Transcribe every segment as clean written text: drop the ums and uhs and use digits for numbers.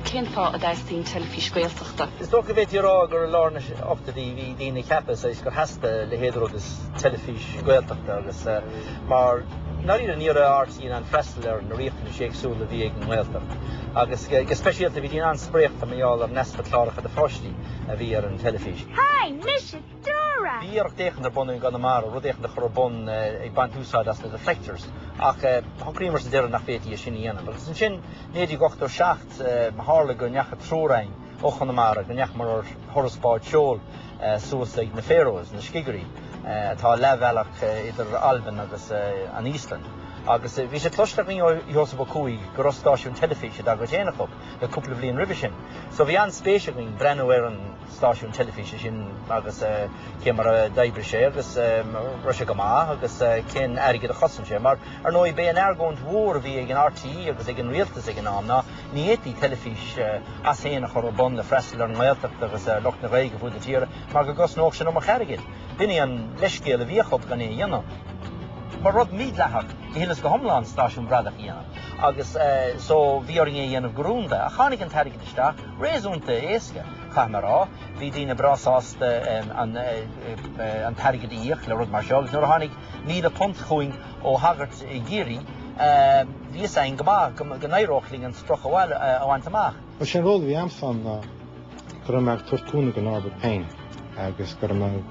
Cén fáth a dteastaíonn teilifís Gaeltachta? Is dócha go bhféadfaí a rá gur i lár na ochtóidí bhí daoine ag ceapadh saghas gur theastaigh a leithéid de rud is teilifís Gaeltachta agus mar i ndáiríre ní raibh RTÉ in ann freastal ar na riachtanais éagsúla a bhí ag an nGaeltacht agus go speisialta bhí daoine an-spréachta mar gheall ar an easpa cláracha do pháistí a bhí ar an teilifís. Hi, mise Dora! Bhí iarracht éicint ar bun i gConamara rud éicint a chur ar bun ag baint úsáid as na deflectors ach shocraíomar sa deireadh nach bhféadfaí é sin a dhéanamh. Agus ansin, 1987, tharla go ndeachaigh triúr againn ó Chonamara, go ndeachamar ar thuras báid seoil suas ag na Faroes, na Scigirí, atá leathbhealach idir Albain agus an Íoslainn. Agus bhí sé cloiste againn ó Sheosamh Ó Cuaig go raibh stáisiún teilifíse dá gcuid féin acu le cúpla bliain roimhe sin. So bhí an-spéis againn breathnú ar an. stáisiún teilifíse sin agus cé mar a d'oibrigh sé agus raibh sé go maith agus cén airgead a chosain sé. Mar, ar ndóigh, b'é an argóint mhór a bhí ag an RTÉ agus ag an rialtas ag an am ná ní fhéadfaí teilifís as féin a chur ar bun le freastal ar an nGaeltacht agus ar lucht na Gaeilge fud na tíre mar go gcosnódh sin iomarca airgid. B'in é an leithscéal a bhí acu gan é a dhéanamh. Ba rud mídhleathach go huile is go hiomlán stáisiún bradach a dhéanamh agus so bhí orainn é a dhéanamh go rúnda. Ach tháinig an t-airgead isteach réasúnta éasca. Caithfidh mé a rá, bhí daoine breá sásta an t-airgead a íoc le rud mar seo agus nuair a tháinig £1,000 chugainn ó shagart i gCiarraí, bhí fhios againn go maith go n-éireodh linn an sprioc a bhaint amach. Bhuel, sé an ról a bhí a'msa ann ná go raibh mé ag tabhairt cúnamh do Norbert Payne agus go raibh mé ag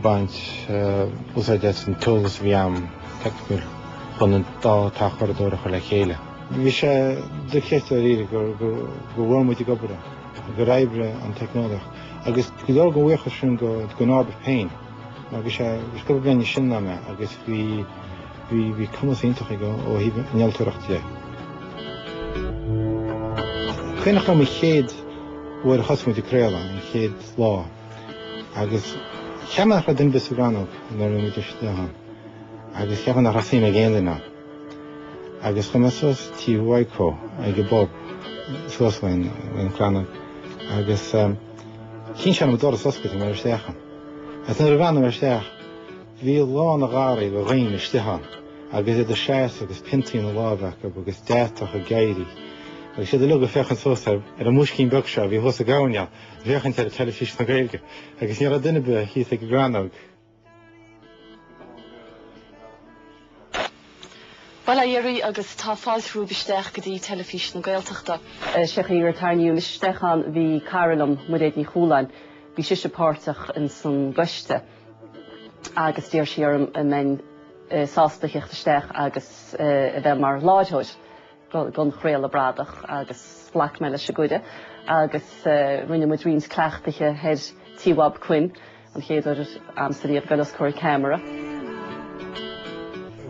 baint úsáid as an t-eolas a bhí a'm teicniúil chun an dá tarchuradóir a chur le chéile. Bhí sé dochreidte dáiríre go bhfuair muid ag obair é. gur oibrigh an teicneolaíocht agus go leor den bhuíochas sin go go Norbert Payne mar bhí sé bhí sé cúpla bliain níos sine ná mé agus bhí bhí bhí cumas iontach aige ó thaobh innealtóireachta de. Cuimhneach liom an chéad uair a thosaigh muid ag craoladh, an chéad lá agus cheap mé nach raibh duine ar bith sa gcrannóg nuair a bhí muid istigh ann agus cheap mé nach raibh suim ag aon duine ann. Agus chuaigh mé suas tí Mhaidhcó ag an bpub suas ón chrannóg agus chinn sé an doras oscailte mé isteach ann. Agus nuair a bhreathnaigh mé isteach bhí lán an gharraí de dhaoine istigh ann agus iad ag seasamh agus piontaí ina lámha acu agus deatach ag éirí agus iad uilig ag féachaint suas ar an mboiscín beag seo a bhí thuas sa gcoirnéal ag féachaint ar teilifís na Gaeilge agus ní raibh duine ar bith thíos ag an gcrannóg. Bhuel, a Dhéirí, agus tá fáilte romhaibh isteach go dtí Teilifís na Gaeltachta. Sé chaoi ar tarraingíodh mise isteach ann, bhí cara liom, Muiréad Ní Chualáin, bhí sise páirteach ins an gcoiste agus d'iarr sí orm an mbeinn sásta a theacht isteach agus a bheith mar láithreoir. don chraoladh bradach agus ghlac mé leis an gcuireadh agus rinne muid roinnt cleachtaithe thoir tí Bhob Quinn, an chéad uair a'msa riamh ag goil os comhair ceamara.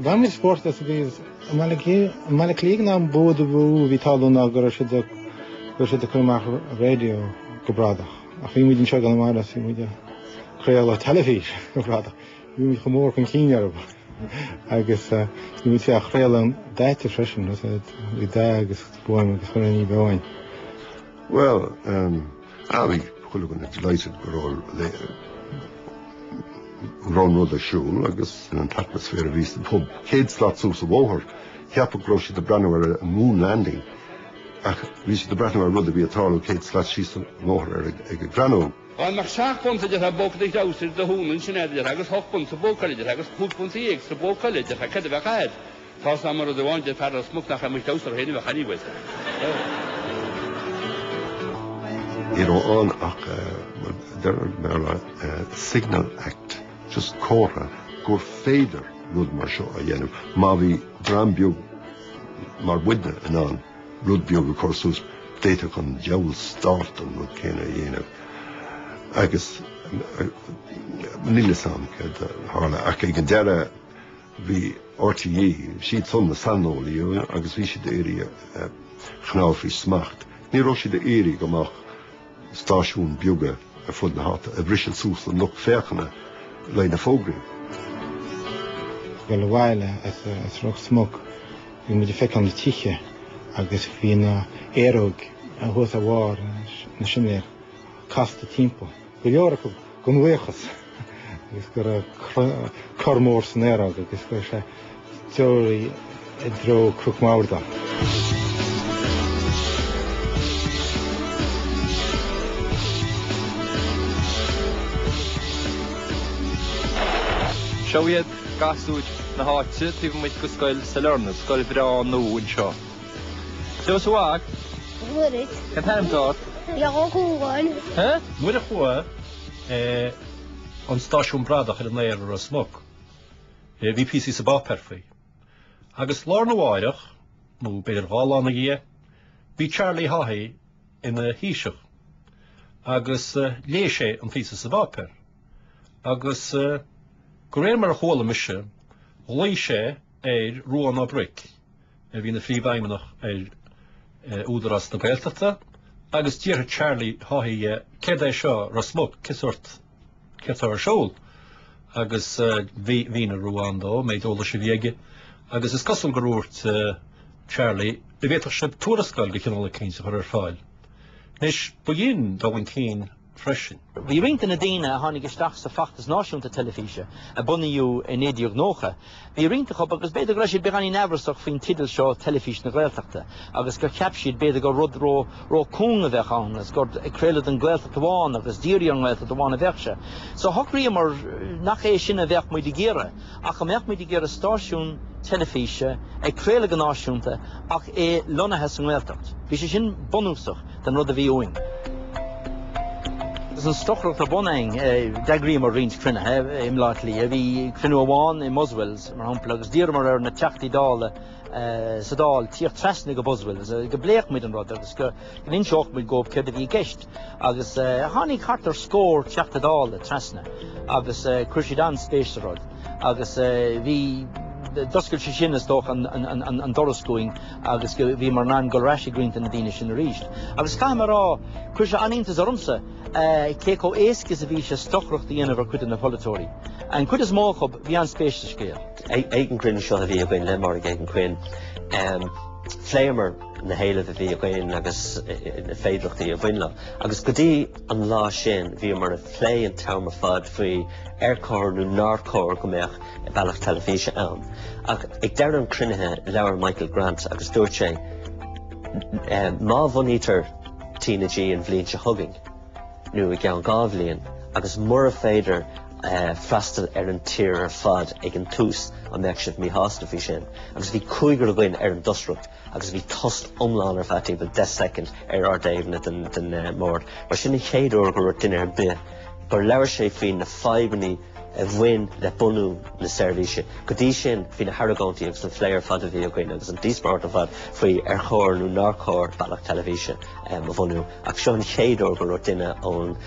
Bhain muid spórt as a bhí i mBaile Átha Cliath ag an am ba mhó a bhí ag tarlú ná go raibh siad ag go raibh siad ag cur amach raidió go bradach ach bhí muid anseo i gConamara is bhí muid ag craoladh teilifís go bradach. Bhí muid chomh mór chun cinn orthu agus bhí muid á chraoladh daite freisin, bhí dath agus fuaim agus chuile ní beo ann. Bhuel, ah, bhí chuile dhuine delighted go raibh go raibh an rud ar siúl agus an t-atmaisféar a bhí sa pub. Céad slat suas an bóthar, cheapfá go raibh siad ag breathnú ar an moon landing ach bhí siad ag breathnú ar rud a bhí ag tarlú céad slat síos an bhóthar ag an gcrannóg. Dá mbeadh seacht bpunt a déarfá i bpóca do threabhsair do thóna ansin agat a déarfá agus ocht bpunt sa bpóca eile a déarfá agus chúig phunt dhéag sa bpóca eile a déarfá céard a bheadh agat? Tá's a'm rud amháin deir fear Ros Muc nach é mo threabhsar féin a bheadh anyways. Ní raibh ann ach, bhuel, deir an Béarla signal act, just comhartha gur féidir rud mar seo a dhéanamh má bhí dream beag mar muidne in ann. rud beag a chur suas, d'fhéadfadh an diabhal stát an rud céanna a dhéanamh. Agus níl fhios a'm céard a tharla ach ag an deireadh bhí RTÉ, siad san na saineolaithe agus bhí siad ag iarraidh a choinneáil faoi smacht. Ní raibh siad ag iarraidh go mbeadh stáisiúin beaga ar fud na háite ag briseadh suas an lucht féachana le na fógraí. Ag dul abhaile as Ros Muc bhí muid ag feiceáil na tithe agus bhí na aeróg thuas ar bharr na simléar casta timpeall. Go leor acu gan bhuíochas agus go raibh cor mór san aeróg agus go raibh sé treoraithe i dtreo Cnoc Mhurdain. Seo iad gasúir na háite taobh amuigh de scoil Sailearna, scoil bhreá nua anseo. Dia duit a mhac. Muiris. Cén t-ainm atá ort? Liam Ó Cualáin. Nuair a chuaigh an stáisiún bradach ar an aer i Ros Muc, bhí píosaí sa bpáipéar faoi. Agus lá arna mháireach, nó b'fhéidir 2 lá ina dhiaidh, bhí Charlie Haughey ina Thaoiseach agus léigh sé an píosa sa bpáipéar. Agus de réir mar a chuala mise, ghlaoigh sé ar Ruán Ó Bruic, a bhí ina phríomhfheidhmeannach ar Údarás na Gaeltachta, agus d'fhiafraigh Charlie Haughey dhe céard é seo Ros Muc, cén sórt, céard atá ar siúl? Agus mhínigh Ruán dó an méid eolais a bhí aige, agus is cosúil gur dhúirt Charlie, an bhféadfadh sibh tuarascáil de chineál eicínt a chur ar fáil. Anois, b'shin dul chun cinn freisin. Bhí roinnt de na daoine a tháinig isteach sa Feachtas Náisiúnta Teilifíse, a bunaíodh i 1990, bhí roinnt acu, agus b'fhéidir go raibh siad beagáinín amhrasach faoin teideal seo Teilifís na Gaeltachta, agus gur cheap siad b'fhéidir gur rud ró, ró-cúng a bheadh ann, agus gur ag craoladh don Ghaeltacht amháin agus dírithe ar an nGaeltacht amháin a bheadh sé. So shocraíomar nach é sin a bheadh muid ag iarraidh, ach go mbeadh muid ag iarraidh stáisiún teilifíse ag craoladh go náisiúnta ach é lonnaithe sa nGaeltacht. Bhí sé sin bunúsach den rud a bhí uainn. Agus an stocaireacht ar bun againn, d'eagraíomar roinnt cruinnithe i mBaile Átha Cliath. Bhí cruinniú amháin i mBuswells, mar shampla, agus d'iarramar ar na Teachtaí Dála sa Dáil tíocht trasna go Buswells, go bpléifeadh muid an rud agus go n-inseodh muid dhóibh céard a bhí i gceist. Agus tháinig thart ar scór Teachta Dála trasna agus chuir siad an-spéis sa rud agus bhí, d'oscail sé sin, is dócha, an doras dúinn agus bhíomar in ann dul ar ais ag roinnt de na daoine sin arís. Agus caithfidh mé a rá, chuir sé an-iontas ormsa cé chomh éasca is a bhí sé stocaireacht a dhéanamh ar chuid de na polaiteoirí. An chuid is mó acu, bhí an-spéis sa scéal. Ag an gcruinniú seo a bhí againn le Máire Geoghegan-Quinn, phléamar na héilimh a bhí againn agus na féidearthachtaí a bhain leo. Agus go dtí an lá sin bhíomar ag plé an t-am ar fad faoi ar chóir nó nár chóir go mbeadh bealach teilifíse ann. Ach ag deireadh an chruinnithe labhair Michael Grant agus dúirt sé má bhunaítear TnaG an bhliain seo chugainn, nó i gceann 2 bhliain, agus mura féidir freastal ar an tír ar fad ag an tús, an mbeadh sibh míshásta faoi sin? Agus bhí cúigear againn ar an dtoscaireacht agus bhí tost iomlán ar feadh timpeall 10 soicind ar ár dtaobhanna den mbord. Mar sin an chéad uair go raibh duine ar bith gur labhair sé faoi na fadhbanna a bhain le bunú na seirbhíse. Go dtí sin, bhí na hargóintí agus an phlé ar fad a bhí againn agus an díospóireacht ar fad faoi ar chóir nó nár chóir bealach teilifíse a bhunú. Ach seo an chéad uair go raibh duine ón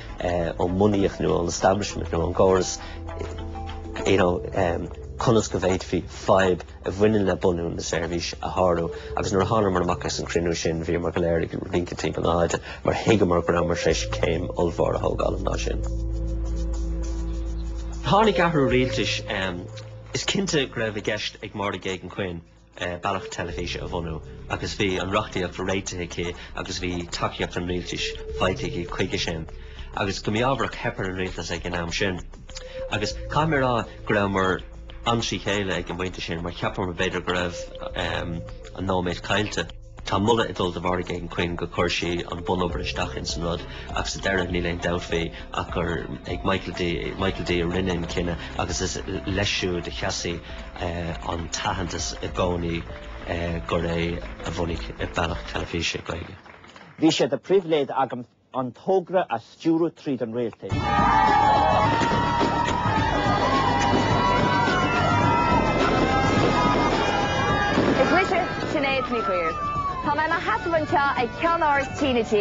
ón mbunaíocht nó ón establishment nó ón gcóras you know conas go bhféadfaí fadhb a bhaineann le bunú na seirbhíse a shárú. Agus nuair a thánamar amach as an chruinniú sin bhíomar go léir ag rince timpeall na háite mar thuigeamar go rabhamar tar éis céim ollmhór a thógáil an lá sin. Tháinig athrú rialtais. Is cinnte go raibh i gceist ag Máire Geoghegan-Quinn bealach teilifíse a bhunú agus bhí an reachtaíocht réitithe aici agus bhí tacaíocht an rialtais faighte aici chuige sin. Agus go mí-ádhmharach theip ar an rialtas ag an am sin. Agus caithfidh mé a rá go rabhamar an-trí chéile ag an bpointe sin mar cheapamar b'fhéidir go raibh an nóiméad caillte. Tá moladh ag dul do Mháire Geoghegan-Quinn gur chuir sí an bunobair isteach ins an rud ach sa deireadh níl aon dabht faoi ach gur ag Michael D Michael D a rinne an cinneadh agus is leis siúd a sheasfaidh an t-aitheantas i gcónaí gur é a bhunaigh bealach teilifíse Gaeilge. Bhí sé de phribhléid agam an togra a stiúradh tríd an rialtas. Is mise Sinéad Ní Ghuidhir. Tá mé i mo sheasamh anseo ag ceannáras TnaG,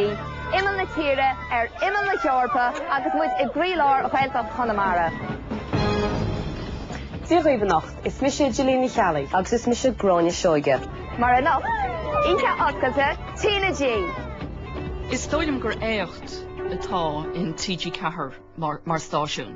imeall na tíre ar imeall na hEorpa agus muid i gcroílár Ghaeltacht Chonamara. Dia dhaoibh anocht, is mise Gillian Ní Cheallaigh. Agus is mise Gráinne Seoige. Mar anocht, oíche oscailte TnaG! Is dóigh liom gur éacht atá in TG4 mar stáisiún.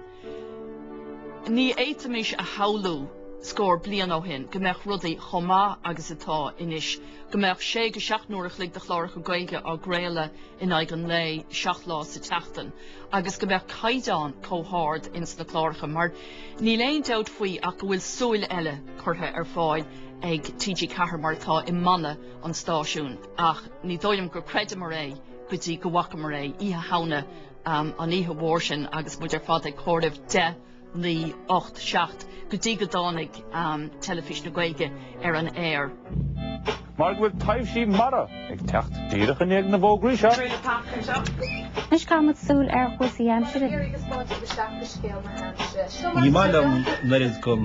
Ní fhéadfaimis a shamhlú scór bliain ó shin go mbeadh rudaí chomh maith agus atá anois, go mbeadh sé go seacht n-uair a chloig de chláracha Gaeilge á gcraoladh in aghaidh an lae, seacht lá sa tseachtain, agus go mbeadh caighdeán chomh hard ins na cláracha, mar níl aon dabht faoi ach go bhfuil súil eile curtha ar fáil ag TG4 mar atá i mana an stáisiúin. Ach ní dóigh liom gur chreideamar é go dtí go bhfacamar é, Oíche Shamhna, an oíche mhór sin agus muid ar fad ag comhaireamh 10, 9, 8, 7 go dtí go dtáinig Teilifís na Gaeilge ar an aer. Mar go bhfuil taibhsí mara ag teacht díreach i ndiaidh na bhfógraí seo. Anois caithfimid súil ar chúrsaí aimsire. Ní maith liom an oiread den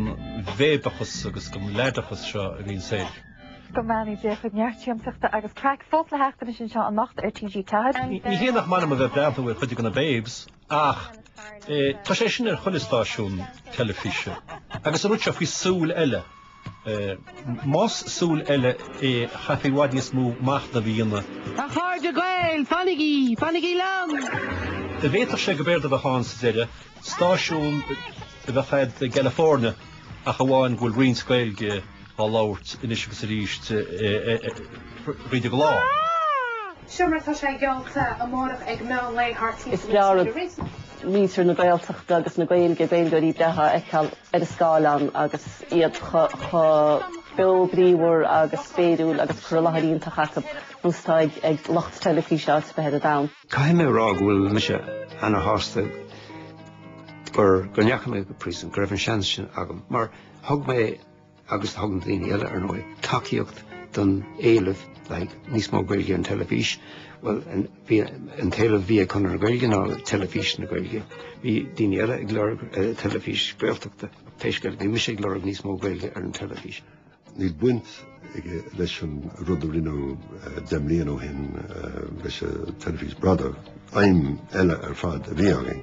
bhéibeachas agus den leaideachas seo a bhíonns air. Go mbeannaí Dia chuid neart siamsaíochta agus craic fós le theacht anois anseo anocht ar TG4. Ní hé nach maith liom a bheith ag breathnú ar chuid de na babes ach tá sé sin ar chuile stáisiún teilifíse agus an rud seo faoi súil eile. Más súil eile é chaithfí i bhfad níos mó machnaimh a dhéanamh. A chairde Gael, fanaigí! Fanaigí liom! D'fhéadfadh sé go b'éard a bheadh ann sa deireadh, stáisiún a bheadh agat i gCalifornia ach amháin go bhfuil roinnt Gaeilge á labhairt anois agus arís fríd an gclár. Seo mar atá sé geallta amárach ag meán lae thart Is breá rud muintir na Gaeltachta agus na Gaeilge, Gaeilgeoirí breátha a fheiceáil ar an scáileán agus iad chomh beo bríomhar agus spéiriúil agus cur i láthair iontach acu nós atá ag lucht teilifíse áit ar bith ar an domhan. Caithfidh mé a rá go bhfuil mise ana-shásta gur go ndeachaigh mé go príosún, go raibh an seans sin agam, mar thug mé agus thug na daoine eile, ar ndóigh, tacaíocht don éileamh le haghaidh níos mó Gaeilge ar an teilifís. Bhuel, bhí an t-éileamh a bhí ag Conradh na Gaeilge ná teilifís na Gaeilge. Bhí daoine eile ag lorg teilifís Gaeltachta. Pé scéal, bhí mise ag lorg níos mó Gaeilge ar an teilifís. Níl baint aige leis an rud a rinneadh 10 mbliana ó shin leis an teilifís bradach. Aidhm eile ar fad a bhí againn.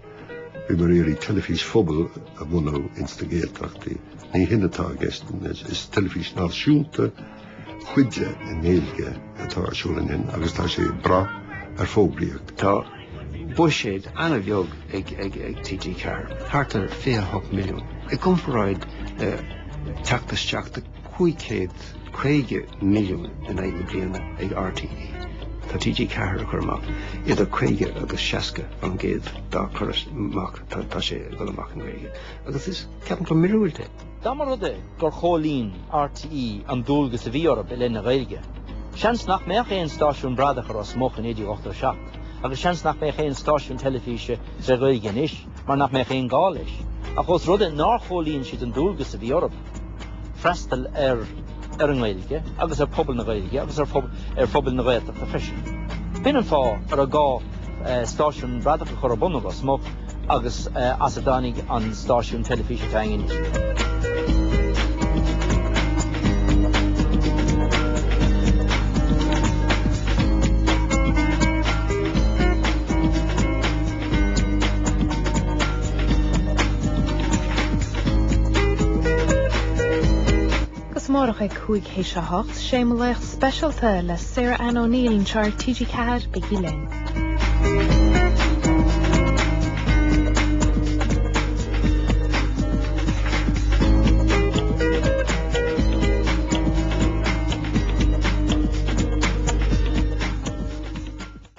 Bhíomar ag iarraidh teilifís phobail a bhunú ins na Gaeltachtaí. Ní hin atá i gceist anois. Is teilifís náisiúnta, cuid de i nGaeilge atá ar siúl ansin agus tá sé ag brath ar fógraíocht. Tá buiséad an-bheag ag TG4, thart ar 28 milliún, i gcomparáid le teacht isteach de 550 milliún in aghaidh na bliana ag RTÉ. Tá TG4 ag cur amach idir 50 agus 60% dá cur amach, tá sé ag dul amach i nGaeilge agus is, ceapaim gur míorúilt é. Dá mba rud é gur chomhlíon RTÉ an dualgas a bhí orthu i leith na Gaeilge, seans nach mbeadh aon stáisiún bradach i Ros Muc i 1987 agus seans nach mbeadh aon stáisiún teilifíse tré Ghaeilge anois mar nach mbeadh aon gá leis. Ach ós rud é nár chomhlíon siad an dualgas a bhí orthu freastal ar ar an nGaeilge agus ar phobal na Gaeilge agus ar ar phobal na Gaeltachta freisin. B'in an fáth a raibh gá stáisiún bradach a chur ar bun i Ros Muc agus as a dtáinig an stáisiún teilifíse atá againn anois. Agus amárach ag 5 théis a 8, sé mo laoch speisialta le Sarah Ann O'Neill anseo ar TG4, bígí linn.